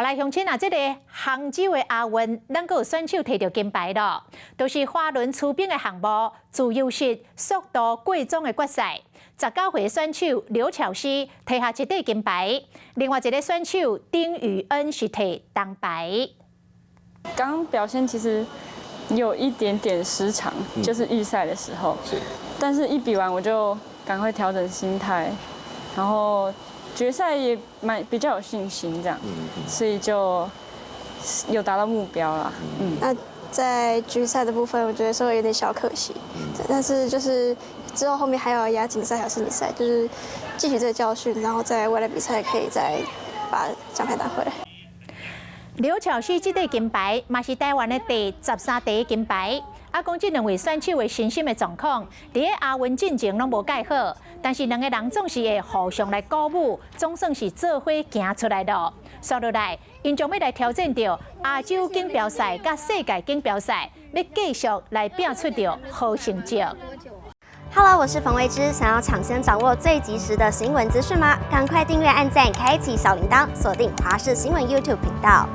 來鄉親啊，這個杭州的亞運，咱閣有選手提著金牌囉，就是滑輪溜冰的項目，自由式速度過樁的決賽。19歲選手劉巧詩提下一塊金牌，另外一個選手丁宇恩是提銅牌。剛表現其實有一點點失常，就是預賽的時候，但是一比完我就趕快調整心態，然後決賽也蠻比較有信心，這樣，所以就有達到目標了。嗯，那在決賽的部分，我覺得稍微有點小可惜，但是就是之後後面還有亞錦賽、還有世錦賽，就是汲取這個教訓，然後在未來比賽可以再把獎牌拿回來。劉巧詩這塊金牌，嘛是台灣的第13塊金牌。啊，講這兩位選手的身心的狀況，佇咧亞運進前攏無蓋好，但是兩個人總是會互相來鼓舞，總算是做伙行出來囉。紲落來，𪜶將欲來挑戰著亞洲錦標賽佮世界錦標賽，欲繼續來拼出著好成績。 Hello，我是馮慧芝，想要搶先掌握最及時的新聞資訊嗎？趕快訂閱、按讚、開啟小鈴鐺，鎖定華視新聞 YouTube 頻道。